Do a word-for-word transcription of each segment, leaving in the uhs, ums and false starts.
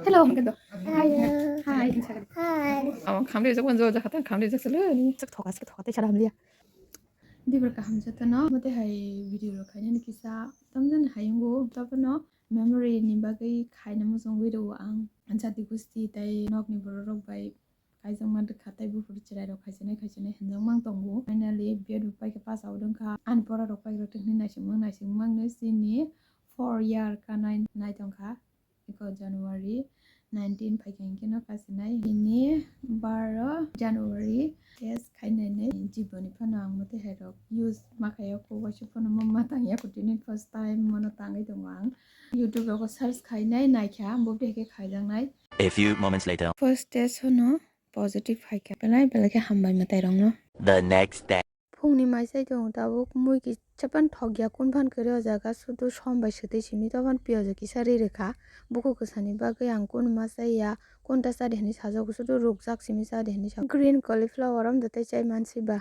Hello, hwnkhe do. Hi. Hi. Hi. Abo khamri jak wan jo jakha tang khamri jak salo ni. Sik thoka, sik thoka, tei sara hamliya. Dibra kaham jatano, mate hai video rok khainani kisa tamjani hayungo, tabano memory ni bagwi khaina muchungwi rwo ang. Jati gusti tei nokni borok rok bai kaijakma rwkha tei buphuru chwrai rok khaichonai khaichonai hinjakma tongo. Finally, B Ed bo paikha pass out wngkha. Ani pora rok paikha tongni naisingmang naisingmang no chini four year kanai nai tongkha. Eko January nineteen phaikha hinkhe no kasinai. Nini baro January test khainani jiboni phano ang mate hai rok use ma khayo ko waisa phano ma tangya ko tini first time mono tangwi tongo ang. YouTube rogo search khainai naikha bo bwtwi khe khaijaknai. A few moments later. First test hono positive phaikha belai belai khe hambai mwtai rokno. The next day. Phungni mai chai tongo tabuk mui kisa phano thokya kun phan kwrwi o jaga sudu som bai swtwi simi tei phano piyaj kisa ri rwkha bukhuk kwsani bagwi ang kun ma chaya kun ta chadi hinwi sajak sudu rukjak simi chadi hinwi sa green cauliflower amda tei chai mansi ba.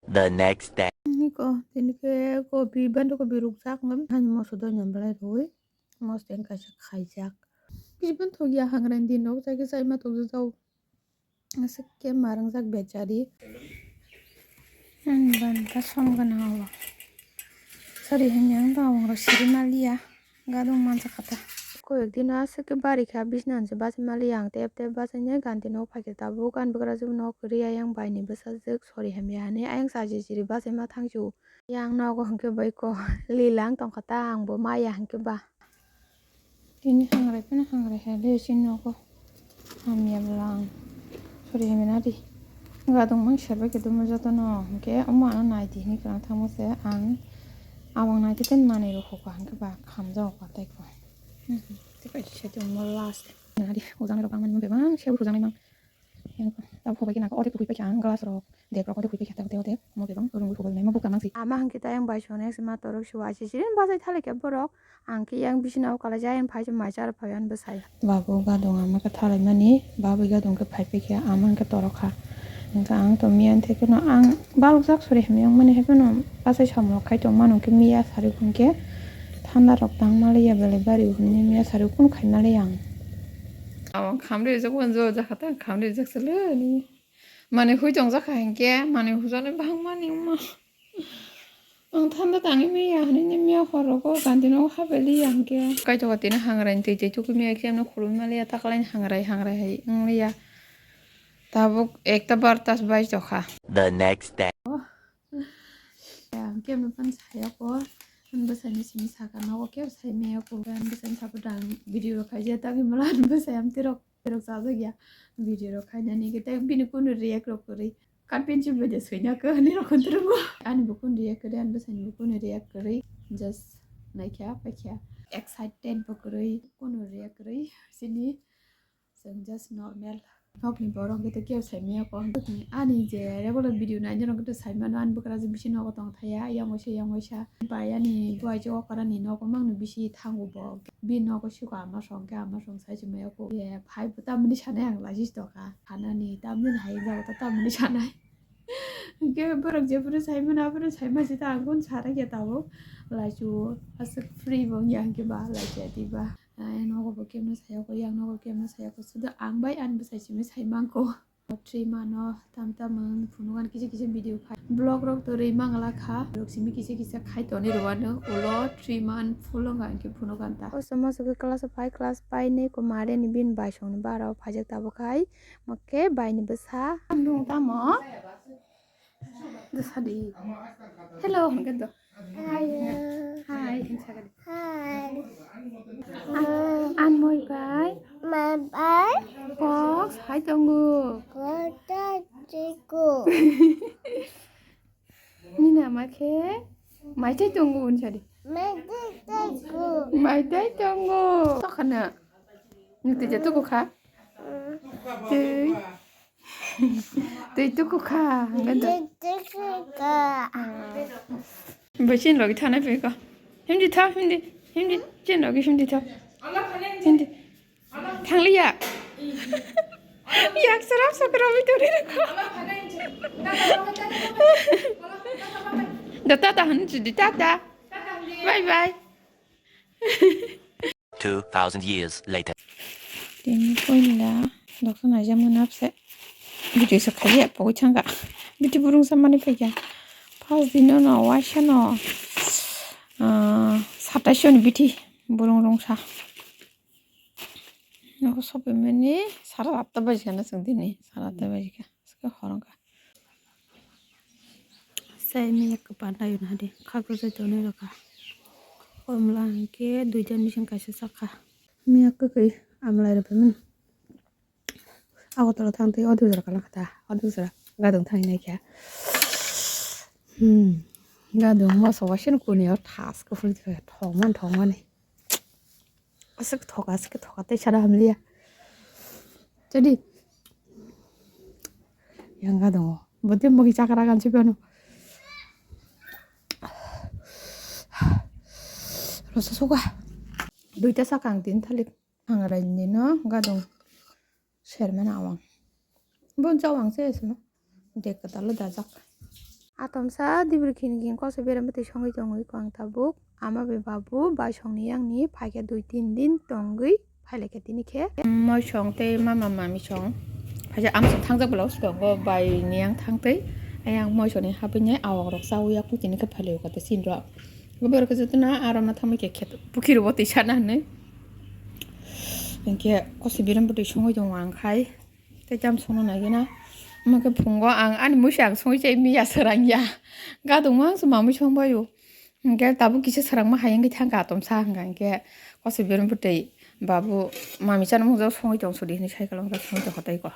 The next day. Niko tini khe kopi bando kopi rukjak wngkha hani moso doi belai rwi moso teng kaisa khaijak kisa phano thokya hangrani din rok chai khe chai ma tokjak jao. Aswk khe ma rwngjak bechari. Ani banta som gwnang abo. Sorry, hwnwi ang tongmung rok siri maliya. Gadung mansa kata. Koyek dino aswk khe bari kha bisna hanse bachai maliya ang tep tep bachainai ganti nok phaikhe tabuk ani bwkrajwk nok kwrwi ayang baini bwsajwk sorry hamya hinwi ayang sachi siri bachai ma thangsu. Yang nogo hwnkhe bai ko lila wng tongkha ta ang bo maya hwnkhe ba. Tini hangrai phano hangrai hai le chini nogo hamya bwla ang sori hamya nadi. Gadong mang serbai khe dumo jotono hwnkhe omo ano naidi hinwi kwlwng thangma se ang abang naidi tei manwi rok hokha hwnkhe ba khamjao kha tei ko. Tei kaisa sadi omo last nadi ujang rok bangmani bebak se hujaknai mang. Yang tabuk hubai khe nang orek hubai kha ang glass rok dek rok orek hubai kha tabuk tei orek mo bebak rung hubai nai ma bukha mang si. Ama hwnkhe tei ang bai sone se ma torok se waisi sirin bachai thali khe borok ang khe yang bisina o kalai jai ang phai se mai chara phai ang bwsai. Babu gadung ama khe thalai mani babu gadung khe phai phai kha ama hwnkhe torok kha. Hwnkhe ang to miya thai kheno ang balok jak sori hamya wng mani hai phano bachai samung rok khai tong mano hwnkhe miya sari hwnkhe thanda rok tang maliya belai bari hwnwi miya sari kunu khai maliya ang. Abo khamri rijak wan jo jakha ta khamri rijak salo ni. Mane hui tong jakha hinkhe mane hujani bangmani wngma. Ang thanda tangwi miya hinwi miya hor rogo gandino habai liya hinkhe. Kaitokha tini hangrai twi twi tukui miya khe ano khulumwi maliya taklaini hangrai hangrai hai wngliya. Tabuk ekta bartas bai tokha. The next day. Ang kebo phano sayako, ang bwsaini simi saka nogo kebo sai mayako, ang bwsaini sapo dang video rok khaijak tangwi mala ang bwsai amtwi rok rok chajak ya video rok khainani khe tei bini kunu react rok kwrwi kat pencil bai de swina khe ani rok khe tongo ani bo kunu react kwrwi ani bwsaini bo kunu react kwrwi just naikha paikha excited bo kwrwi kunu react kwrwi sini. Chwng just normal. Nokni borok hwnkhe tei kebo sai maya kok. Ani je regular video nainai rok hwnkhe sai mano, ani bwkrajwk bisi nogo tong thaya, yang waisa, yang waisa. Bai ani buai je okra ni nogo mangno bisi thango bo. Bini nogo siko ama song khe ama song sai se maya kok. Ye phai bo tamni sanai ang laji tokha. Hanani tamni hai jago ta tamni sanai. Hwnkhe borok jephuru sai mano, aphuru sai ma se ta ang kun sana khe tabuk. Laisu aswk free bo wngya hwnkhe ba laisi ati ba. Ayang nogo bo kemno sayako, yang nogo kemno sayako, sudu ang bai ani bwsai simi sai mangko. Three month no tam tam ang phunuk ani kisa kisa video khai. Vlog rok to rwi mangla kha. Rok simi kisa kisa khai toni rwano ulo three month full wngkha hinkhe phunuk ani ta. O somo sogwi class o phai, class pai ni kumare ni bini bai song ni bara o phaijak tabuk khai. Moke bai ni bwsa. Nung tamo? Dosadi. Hello, hwnkhe do. Hi. Hi, hwnkhe do. Hi. An, an moi bai. Moi bai. Box hai tongo. Kota tiko. Nina ma khe. Mai tai tongo, hwnkhe di. Mai tai tongo. Mai tai tongo. Tokhana. Nukti je tuku kha. Twi. Twi tuku kha, hwnkhe do. Twi tuku kha. Bai chini logi thanai pai ko. Himdi tha, himdi, himdi, chini logi himdi tha. Himdi. Thangliya. Yak sarap sakra mi tori rakha. Da tata han chidi tata. Bye bye. Two thousand years later. Tini poila doksa naijak mani apse. Video se khaiya pogwi thangkha. Biti burung sa mani phaikha. First dino no waisa no, ah, satais ni biti burung rungsa. Nogo sopimani sara atta bajikha na chwng tini. Sara atta bajikha. Aske hor wngkha. Sai miya kwpan laiyuna hadi khakjak jai tonwi rwkha. Komla hinkhe duita bising kaisa chakha. Miya kwkwi amlai rwphaimani. Agartala thangtwi o dujora kalangkha ta, o dujora gadung thangwi naikha. Hmm, gadung moso waisano kuniyo thas kuphur thokmani thokmani. Aswk thoka, aswk thoka tei sana hamliya. Jadi yang gadung o. Bote mogi chakra gansi bano. Rosa soka. Duita saka ang tin thalik. Ang raini no gadung sermani awang. Bon chawang se esma. Dek kwtal o dajak. Atomsa dibri khini gini koso berem bwtwi songwi tongwi ko ang tabuk. Ama bai babu bai songni yangni phaikhe dui tin din tongwi phailaikha tini khe. Moi song tei mama mami song. Phaikhe amsong thangjak bwla usukgo bai ni yang thangtwi. Ayang moi songni habwi nai awang rok chawi yakung tini khe phailaio kate sinrok. Borok khe jotono aro ma thamwi khe khet pukhirogo twi sana hinwi. Hinkhe kosi biram bwtwi songwi tongo ang khai. Tei tam songno nai gana. Omo khe phungo ang ani muisa ang songwi chai miya swrang ya. Gadungma ang se mamwi songbaio. Hinkhe tabuk kisa swrangma hai wngwi thangkha atomsa hwnka hinkhe kosi biram bwtwi babu mami chana mungsa songwi tong sudi hinwi cycle wngkha songwi tongkha tei ko.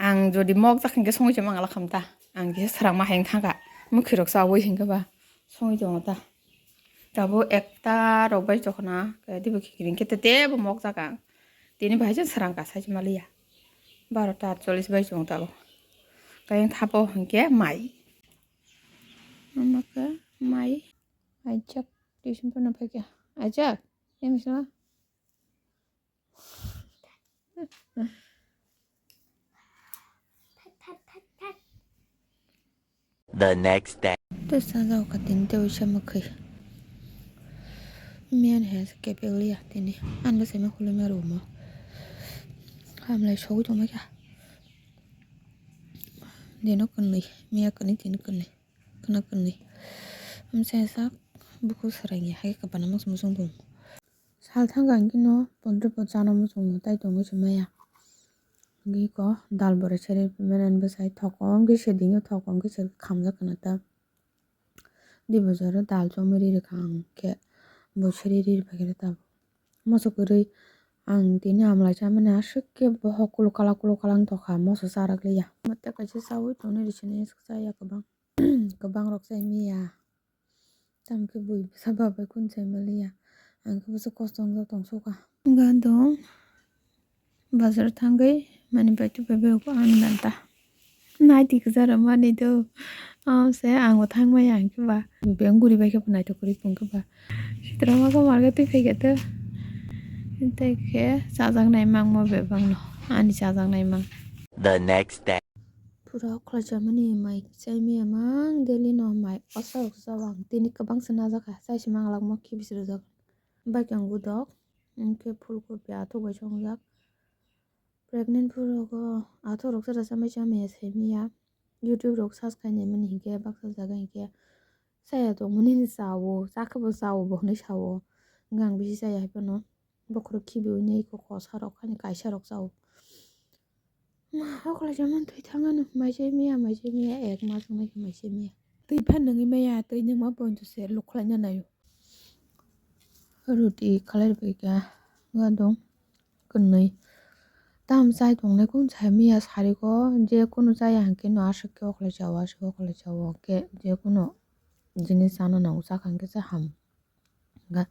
Ang jodi mok jak hinkhe songwi se mangala khamta. Ang kisa swrangma hai wng thangkha. Mwkhwirok chawi hinkhe ba songwi tongo ta. Tabuk ekta rok bai chokna khe dibo khikiring khe tei tebo mok jak ang. Tini bahai se swrang kasa se maliya. Barota atchollis bai chong tabuk. Kayang thapo hinkhe mai. Omo khe mai. Aijak tuition pono phaikha. Aijak, em sala. The next day. Tei sajao kha tini tei uisa mwkhwi. Miyan he se kepek liya tini. Ani bwsai ma khului ma rwmo. Hamlai sogwi tongma kha. Dino kwnwi, miya kwnwi, tini kwnwi. Khwna kwnwi. Amsa sak bukhuk swrang ya, hai kwbana muchung muchung bung. Sal thangkha hinkhe no pondro bo chana muchungo tai tongwi se maya. Hinkhe iko dal bwrwi seri phaimani ani bwsai thokom khe se dingyo thokom khe se khamjak khwna ta. Di bwsaro dal chomwi ri rwkha ang khe bo seri ri rwphaikhe ta bo. Moso kwrwi ang tini amlai chamani aswk khe bohok kuluk kala kuluk kala wng tongkha moso charak liya. Mate kaisa chawi tonwi rw sini chaya kwbang kwbang rok chai miya. Tamo khe bui bwsa babai kunu sai maliya. Ang khe bwsa kosto wngjak tong sukha. Gadung bazar thangwi mani bai tubui bai khe ani ganta. Naidi kwcharo mani do. Amo se ang bo thang maya ang khe ba. Beng guri bai khe bo naithok kwrwi pung khe ba. Sitra ma khe market twi phai khe to. Tei khe chajaknai mangma bebak no. Ani chajaknai mang. The next day. Pura khwlai chamani mai chai maya mang daily no mai osa rok cha ang tini kwbang se najak kha chai se mang lak mo khe bisi rwjak bai khe ang budok hinkhe phul kopi athuk bai songjak pregnant phuru rogo athuk rok cha cha chamai chamaya sai maya YouTube rok search khai nai mani hinkhe baksa jaga hinkhe chaya tongmani hinwi cha o cha khe bo cha o bo hinwi sa o hinkhe ang bisi chaya hai phano. Bokhorok khibiui nai eko kosa rok hani kaisa rok chao. Ma, o khwlai chamani twi thang ano, mai se miya, mai se miya, ek mas wng nai khe mai se miya. Twi phan nungui maya, twi nungma pointo se luk khlai na naio. Ruti khalai bai kha, gadung kwnwi. Tam chai tongnai kung chai miya sari ko, je kunu chaya hwnkhe no aswk khe o khwlai chao, aswk o khwlai chao, hwnkhe je kunu jinis chana nango chakha hwnkhe se ham. Ga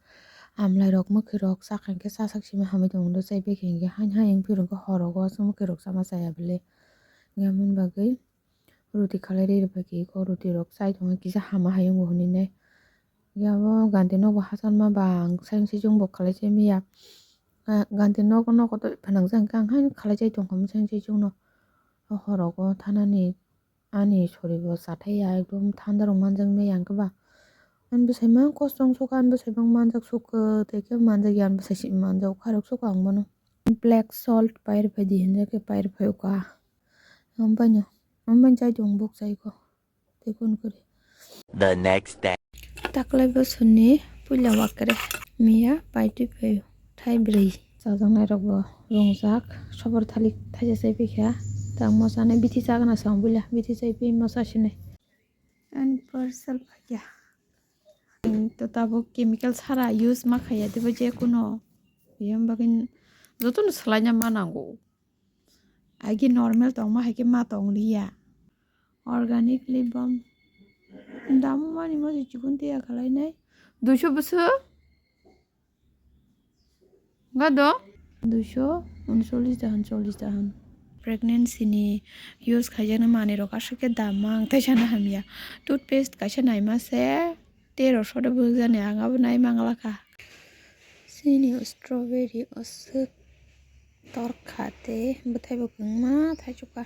amlai rok, mwkhwi rok, chakha hwnkhe chasak simi hamwi tongo, do chai bai khe hwnkhe hain hain wng phiro hwnkhe hor rogo aswk mwkhwi rok chama chaya bwle. Hwnkhe aboni bagwi ruti khalai rwi rwbaikhe eko ruti rok chai tongkhe kisa hama hai wngo hinwi nai. Hwnkhe abo ganti nok bo hachal ma ba ang sayung sichung bo khalai chai maya. Ga-, ganti nok, nogo twi phanangjak hwnkhe ang haino khalai chai tongkha mwsang sichung no. O hor rogo thanani ani sori bo chathai ya, ekdom thanda rok manjak maya hwnkhe ba. Ang bwsai mang kosong sukha, ang bwsai mang manjak sukha, tei khe manjak ya, ang bwsai si manjak kharok sukha ang bono. Black salt pair phai di hinjak khe pair phai uka. Ang bai no, ang bai chai tong buk chai ko. Tei kun kuri. The next day. Taklai bosoni puila wakre miya paitwi phaio thai bwrwi. Chajaknai rok bo rongjak, sobor thalik thaisa chai phaikha. Tang mosa nai bithi chagana song buila, bithi chai phi mosa sinai. Ani parcel phaikha. To tabuk chemical sara use ma khaiya, tebo je kuno yang bagwi jotono swlaina ma nango. Agi normal tongma hai khe ma tong liya. Organic lip balm. Dam mani mo se chikon tiya khalai nai. Duiso bwswk? Gado? Duiso unsollis dahan, chollis dahan. Pregnancy ni use khaijaknai manwi rok aswk khe dam mang tei sana hamya. Toothpaste kaisa naima se tero sode bujani ang abo nai mangla kha. Sini strawberry aswk torkha tei bwthai bo kwbangma thaichukha.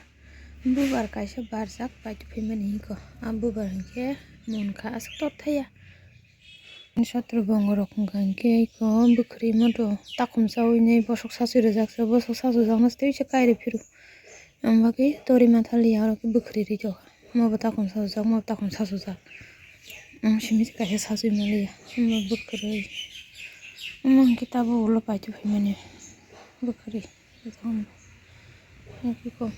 Bubar kaisa barjak paitwi phaimani hinko. A bubar hinkhe munkha aswk tor thaya. Sotro bongo rok wngkha hinkhe iko bwkhwrwi moto takhum chawi nai bosok sasu rwjak se, bosok sasu jaknai se tei se kairwi phiro. Ang bagwi tori matha liya oro khe bwkhwrwi rwjak. Mo bo takhum sasujak, mo bo takhum sasujak. Ang simi se kaisa sasui manliya. Omo bwkhwrwi. Omo hwnkhe tabuk ulo paitwi phaimani. Bwkhwrwi.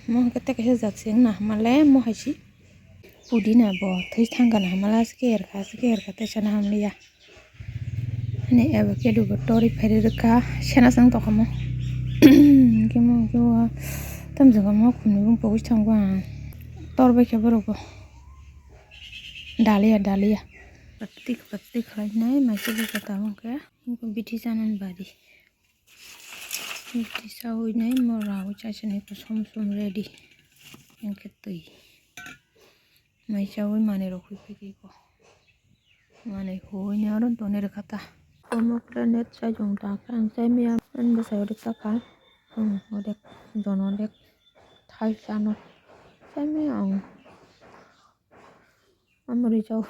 Mo hwnkhe tei kaisa jat se wngna hamale mo hai se. Pudina bo thwi thangkha na hamala se khe erkha, se khe erkha tei sana hamliya. Ani avocado bo tori phairwi rwkha, sena se wng tongkha mo. Hwnkhe mo, hwnkhe o, tamjokma khumni bumung pogwi thango ang. Tor bai khe borok bo. Daliya, daliya. Pati, pati khlainai, maikhe bwkha tabuk khe. Bithi chanani bari. Bithi chawi nai, mo rawi chaisani kosom som ready. Hwnkhe twi. Mai chawi manwi rok hui phaikhe iko. Manwi huine oro done rwkha ta. Omo khe net chai tong ta khe ang chai maya ani bwsai odek ta kha. Ang odek jono odek thai chano chai maya ang. Omo ri chao.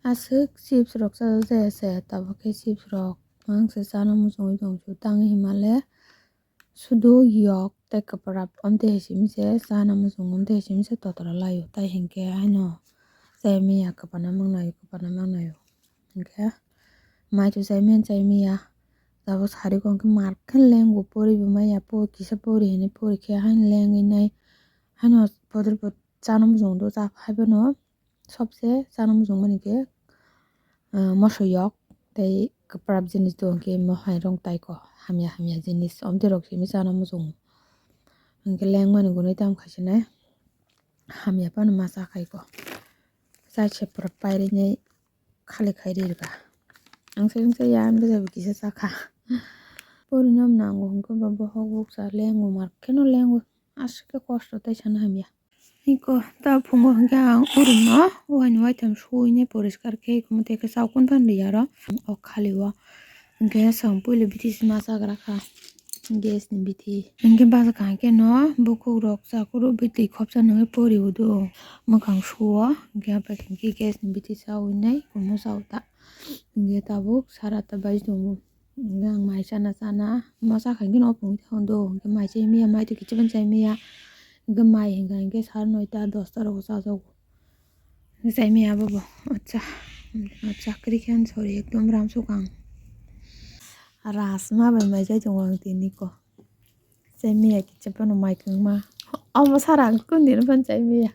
Aswk chips rok chajak jaya se tabuk khe chips rok ang se chana muchungwi tong chu tangwi himale. Sudu yok tei kwprap omtwi hai simi se chana muchung omtwi hai simi se totra laio, tai hinkhe haino chai maya kwpana mangnaio, kwpana mangnaio. Hinkhe mai to chai maya, chai maya. Tabuk sari kok hinkhe mar khe lengo, pori bo maya, po kisa pori hinwi pori khe haino lengwi nai haino podor pod chana muchung do cha phai bono. Sobse chana muchungmani khe, ah, moso yok tei kwprap jinis do, hwnkhe mohai rong taiko hamya hamya jinis omtwi rok simi chana muchungo. Hwnkhe lengmani gunui tamo khaisinai hamya phano ma cha khaiko. Chai se pura pairinai khali khai ri rwkha. Ang se wngsa ya, ang bwsa bo kisa chakha. Porino nango hwnkhe bo bohok bukcha lengo, mar kheno lengo. Aswk khe kosto tei sana hamya. Iko ta phungo hwnkhe ang urumno waini waitham suinai poriskar khe iko mothe khe chaukun phan ri aro o khali o. Hwnkhe chwng puila bithi se ma chagra kha gas ni bithi. Hwnkhe bachakha hwnkhe no bukhuk rok chakuru bithi khopsa nungwi pori udo mwkhang suo. Hwnkhe aphai hwnkhe gas ni bithi chawi nai omo chao ta. Hwnkhe tabuk sara ta bai tongo. Hwnkhe ang mai chana chana ma chakha hwnkhe no phunui thang do, hwnkhe mai chai maya, mai to kichibani chai maya, hwnkhe mai hwnkha hwnkhe sare noita dosta rogo chajago. Hwnkhe chai maya abo bo, acha, acha kwrwi khe ani sori ekdom ram sukha ang. Ras ma bai mai chai tongo ang tini ko. Chai maya kichibano mai kwngma. Omo sara ang kundini phano chai maya.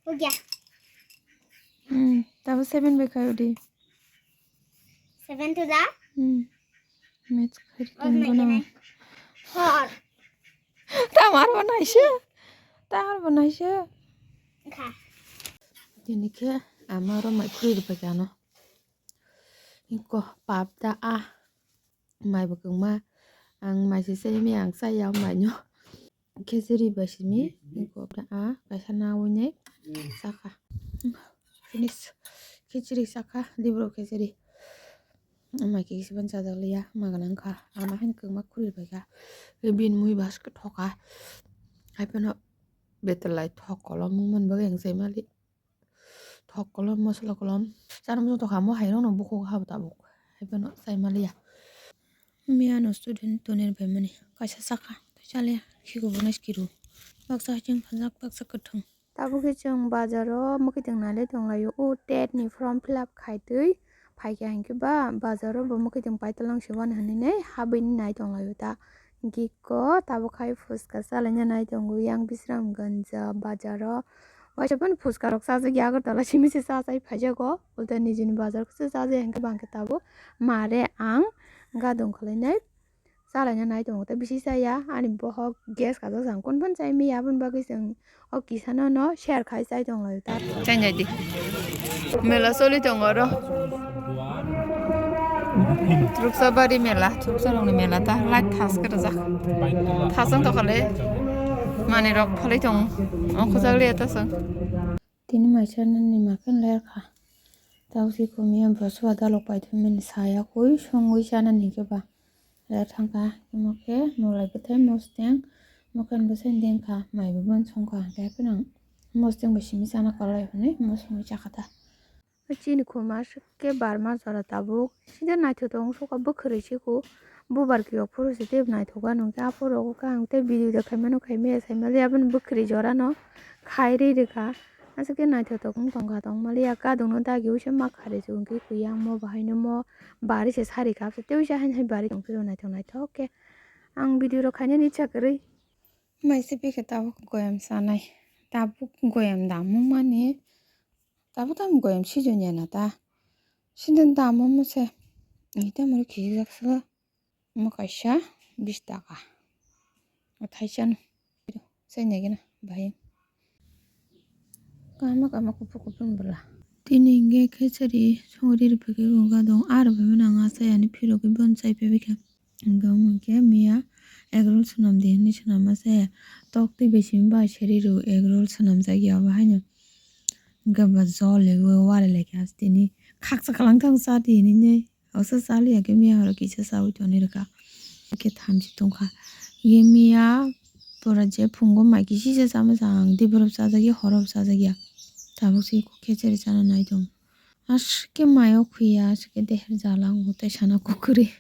Ho gaya. Hmm, tabo seven bai khai udi. Seven to the? Hmm. Maths khai udi. Four. Tamar bo naisha. Tamar bo naisha. Kha. Tini khe ama oro mai khuri rwphaikha ano. Iko pap da a. Mai bo kwngma. Ang mai se chai maya, ang chaya o mai no. Khichiri bai simi. Iko da a kaisa nawi nai. Chakha. Finish. Khichiri chakha. Dibro khichiri. Ama khe kisa ban chajak liya, ama gwnang kha. Ama haino kwma khuli bai kha. Bini mui bas khe thoka. Hai phano betelai thok kolom mung man bagwi ang chai mali. Thok kolom, mosola kolom. Chana muchung tokha, mo hai rokno bukhuk ha bo tabuk. Hai phano chai maliya. Miya no student tonwi bai mani. Kaisa chakha. Chaliya. Khiko bo nai kiru. Baksa haching phanjak, baksa kwthwng. Tabuk khe chwng bazaro mwkhwtwng nailai tonglaio. O tet ni form fill up khai twi phaikha hinkhe ba bazaro bo mwkhwtwng paitolong se uanw hinwi nai habwi nai tonglaio ta. Gikko tabuk khai phuska chalaina nai tongo yang Bisramganj bazaro. Waisa phano phuska rok chajakya Agartala simi se chachai phaijago. Ulta nijini bazar khe chajak hinkhe bangkhe tabuk mare ang gadung khwlainai. Chalaina nai tongo tei bisi chaya ani bohok gas kajak jang kun phan chai maya aboni bagwi chwng o kisa no no share khai chai tonglaio ta. Chai nai di. Mela choli tongo oro. Truksa bari mela, truksa rokni mela ta light thas khe rwjak. Thasang tokha le manwi rok phalwi tongo. Ongkhojak liya ta chwng. Tini mai chanani ma khe ler kha. Tausi kumi bo suwa dalok paithumani saya koi songwi chanani khe ba. Ler thangkha, imo khe molai bwthai mosteng, mokhen bwsai dengkha, mai bo bon songkha, hwnkhe hapheno mosteng bai simi chana kwlai hwnwi mo songwi chakha ta. Chini khuma aswk khe barma jora tabuk, sida naithotok wngsuka bwkhwrwi siku, bubar kiyok phuru se teibo naithoka nungkhe aphuru khe ang tei video da khaimano khaimaya saimali aboni bwkhwrwi jorano khairwi rwkha. Aswk khe naithotok wng tongkha tongmaliya, kadungno dagi uisa ma kharwi chukhe kuyang mo bahaino mo bari se sari kha, tei uisa haino hai bari tongphiro naithok naithok khe ang video rok khainani icha kwrwi. Mai se bikhe tabuk goyam sanai, tabuk goyam damung mani, tabuk tamo goyam sijon ya na ta, sijon damung mo se, ite mo khijak saka. Omo kaisa bish taka. O thaisano. Chainai gana bahai. Kaham kaham kuphur kuphur bwla. Tini hwnkhe khechari songri rwphai khe bo gadung. Aro bai mano ang achai ani phirogwi bono chai phaibai kha. Hwnkhe omo hwnkhe miya egg roll swnam di hinwi swnam ma chaya. Tok twi bai simi bai seri rw egg roll swnam jak ya obo haino. Hwnkhe bo jol ewi wari lai kha tini khaksa kwlwng thang cha di hinwi. Osa chaliya khe miya horo kisa chawi tongni rwkha. Khe thamchi tongkha. Ye miya pura je phungo mai kisa cha chama chang, diborok chajakya, horok chajakya. Tabuk se khechari chana nai tong. Aswk khe mayo khuya, aswk khe deher jala wngo tei sana kukwrwi.